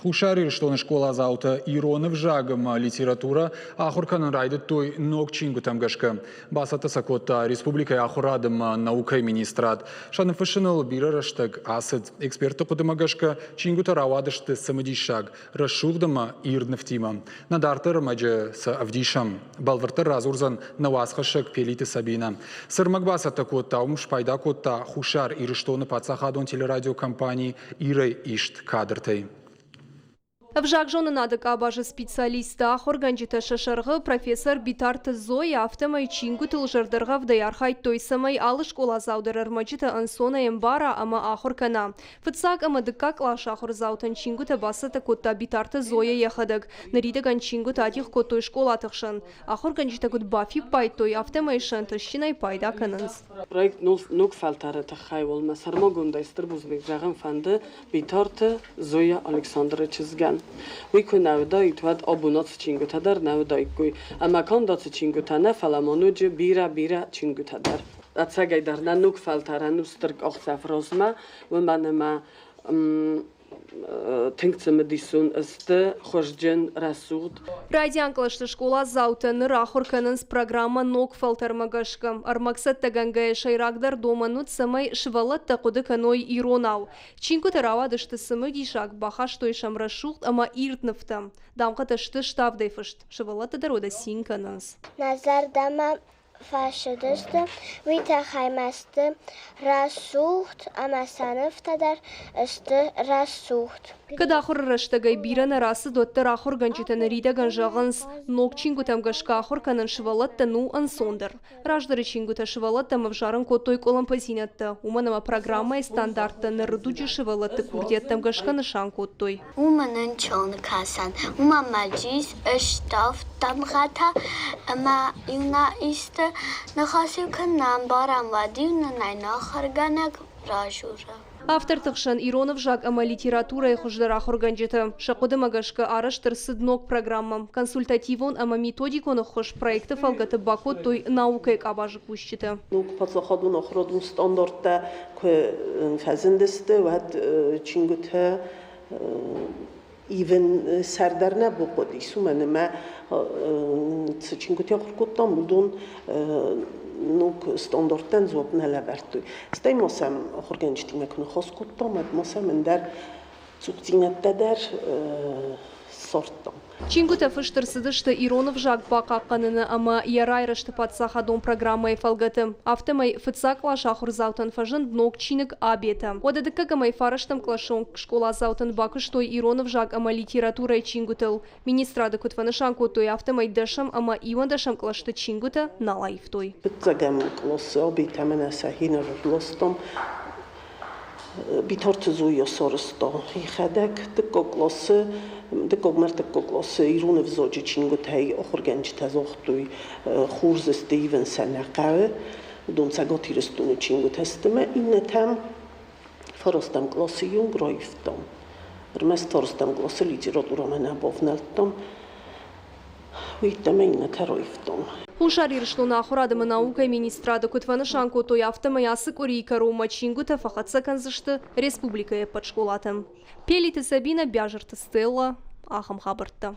Хуссар Ирыстоны скъоладзаутӕ ирон ӕвзаг ӕмӕ литературӕ ахуыр кӕнын райдыдтой ног чингуытӕм гӕсгӕ. Бацӕттӕ сӕ кодта республикӕйы ахуырад ӕмӕ наукӕйы министрад. Сӕ ныффыссыныл бирӕ рӕстӕг ацыд. Экспертты хъуыдымӕ гӕсгӕ, чингуытӕ рауадысты цымыдисаг, рӕсугъд ӕмӕ ирд нывтимӕ. Нӕ дарддӕр ӕрмӕджы сӕ ӕвдисӕм. Бӕлвырддӕр радзурдзӕн нӕ уацхӕссӕг Пелиты Сабинӕ. Цы рмӕг бацӕттӕ кодта, уым спайда кодта Хуссар Ирыстоны паддзахадон телерадиокомпани Ирӕй ист кадртӕй. Ӕвзагзонынады къабазы специалисттӕ, ахуыргӕнджытӕ сӕ сӕргъы профессор Битарты Зоя, афтӕмӕй чингуытыл зӕрдӕргъӕвдӕй архайдтой, цӕмӕй алы скъоладзау дӕр ӕрмӕджытӕ ӕнцонӕй ӕмбара ӕмӕ ахуыр кӕна. Фыццаг ӕмӕ дыккаг къласы ахуырдзаутӕн чингуытӕ бацӕттӕ кодта Битарты Зоя йӕхӕдӕг. Ныридӕгӕн чингуытӕ адих кодтой скъолаты хсӕн. Ахуыргӕнджытӕ куыд бафиппайдтой, афтӕмӕй сӕ ӕнтыстджынӕй пайда кӕнынц. Проект ног фӕлтӕры тыххӕй уал мӕ сӕрмагондӕй стыр бузныг зӕгъын фӕнды Битарты Зоя Александры чызгӕн. Уый куы нӕ уыдаид, уӕд абон ацы чингуытӕ дӕр нӕ уыдаиккой. Ӕмӕ канд ацы чингуытӕ нӕ, фӕлӕ ма ноджы бирӕ-бирӕ чингуытӕ дӕр. Ӕцӕгӕйдӕр нӕ ног фӕлтӕрӕн у стыр къахдзӕф размӕ, уымӕн ӕмӕ тынг цымыдисон сты, хуызджын, рӕсугъд. Райдиан кълӕсты скъоладзаутӕ ныр ахуыр кӕнынц программӕ ног фӕлтӕрмӕ гӕсгӕ. Ӕрмӕг цӕттӕгӕнгӕйӕ сӕйрагдӕр домӕн уыд, цӕмӕй сывӕллӕттӕ хъуыды кӕной иронау. Чингуытӕ рауадысты цымыдисаг, бахастой сӕм рӕсугъд ӕмӕ ирд нывтӕ. Дамгъӕтӕ сты ставдӕй фыст. Сывӕллӕттӕ дӕр уӕдӕ цин кӕнынц. Нӕ зӕрдӕмӕ фӕцыдысты, уый тыххӕй ма сты рӕсугъд ӕмӕ сӕ нывтӕ дӕр сты рӕсугъд. Кӕд ахуыры рӕстӕгӕй бирӕ нӕ рацыд, уӕддӕр ахуыргӕнджытӕ ныридӕгӕн зӕгъынц, ног чингуытӕм гӕсгӕ ахуыр кӕнын сывӕллӕттӕн у ӕнцондӕр. Раздӕры чингуытӕ сывӕллӕттӕм ӕвзарын кодтой къуылымпыдзинӕдтӕ, уымӕн ӕмӕ программӕйы стандарттӕ ныры дуджы сывӕллӕтты курдиӕттӕм гӕсгӕ нысан кодтой. Уымӕн ӕнцон кӕсӕн, уымӕ ма ис ставд дамгъӕтӕ ӕмӕ-иу нӕ исты ныхас-иу куы нӕ ӕмбарӕм, уӕд-иу нын ӕй нӕ ахуыргӕнӕг радзуры. Авторты хсӕн ирон ӕвзаг ӕмӕ литературӕйы хуыздӕр ахуыргӕнджытӕ. Сӕ хъуыдымӕ гӕсгӕ арӕзт ӕрцыд ног программӕ. Консультативон ӕмӕ методикон ӕххуыс проекты фӕлгӕты бакодтой наукӕйы къабазы кусджытӕ. Ног паддзахадон ахуырадон стандарттӕ куы фӕзындысты, уӕд чингуытӕ ивын сӕрдар нӕ бахъуыдис, уымӕн ӕмӕ цы чингуытӕ ахуыр кодтам, уыдон ног стандарттӕн дзуапп нӕ лӕвӕрдтой. Стӕй ма сӕм ахуыргӕнджытимӕ куы ныхас кодтам, уӕд ма сӕм ӕндӕр цухдзинӕдтӕ дӕр ссардтам. Чингуытӕ фыст ӕрцыдысты ирон ӕвзаг бахъахъхъӕныны ӕмӕ йӕ райрӕзты паддзахадон программӕйы фӕлгӕты. Афтӕмӕй, фыццаг къласы ахуырдзаутӕн фӕзынд ног чиныг Абетӕ. Уӕдӕ дыккӕгӕмӕй фарӕстӕм къласы онг скъоладзаутӕн бакуыстой ирон ӕвзаг ӕмӕ литературӕйы чингуытыл. Министрады куыд фӕнысан кодтой, афтӕмӕй дӕсӕм ӕмӕ иуӕндӕсӕм кълӕсты чингуытӕ нал аивтой. Фыццӕгӕм къласы Абетӕ мӕнӕ сӕхи ныррыластам. Битарты Зоя сарӕзта йӕхӕдӕг дыккаг къласы, дыккагмӕ ӕртыккаг къласы ирон ӕвзаджы чингуытӕй ахуыргӕнджытӕ загътой, хорз сты, ивын сӕ нӕ хъӕуы. Уыдон Цӕгат Ирыстоны чингуытӕ сты ӕмӕ иннӕтӕм фарӕстӕм къласы онг раивтам. Ӕрмӕст фарӕстӕм къласы литературӕмӕ нӕ бавнӕлдтам. Уый йеддӕмӕ иннӕтӕ раивтон. Хуссар Ирыстоны ахуырад ӕмӕ наукӕйы министрады куыд фӕнысан кодтой, афтӕмӕй ацы къуырийы кӕронмӕ чингуытӕ фӕхӕццӕ кӕндзысты республикӕйы ӕппӕт скъолатӕм. Пелиты Сабинӕ, Биазырты Стелла, ахӕм хабӕрттӕ.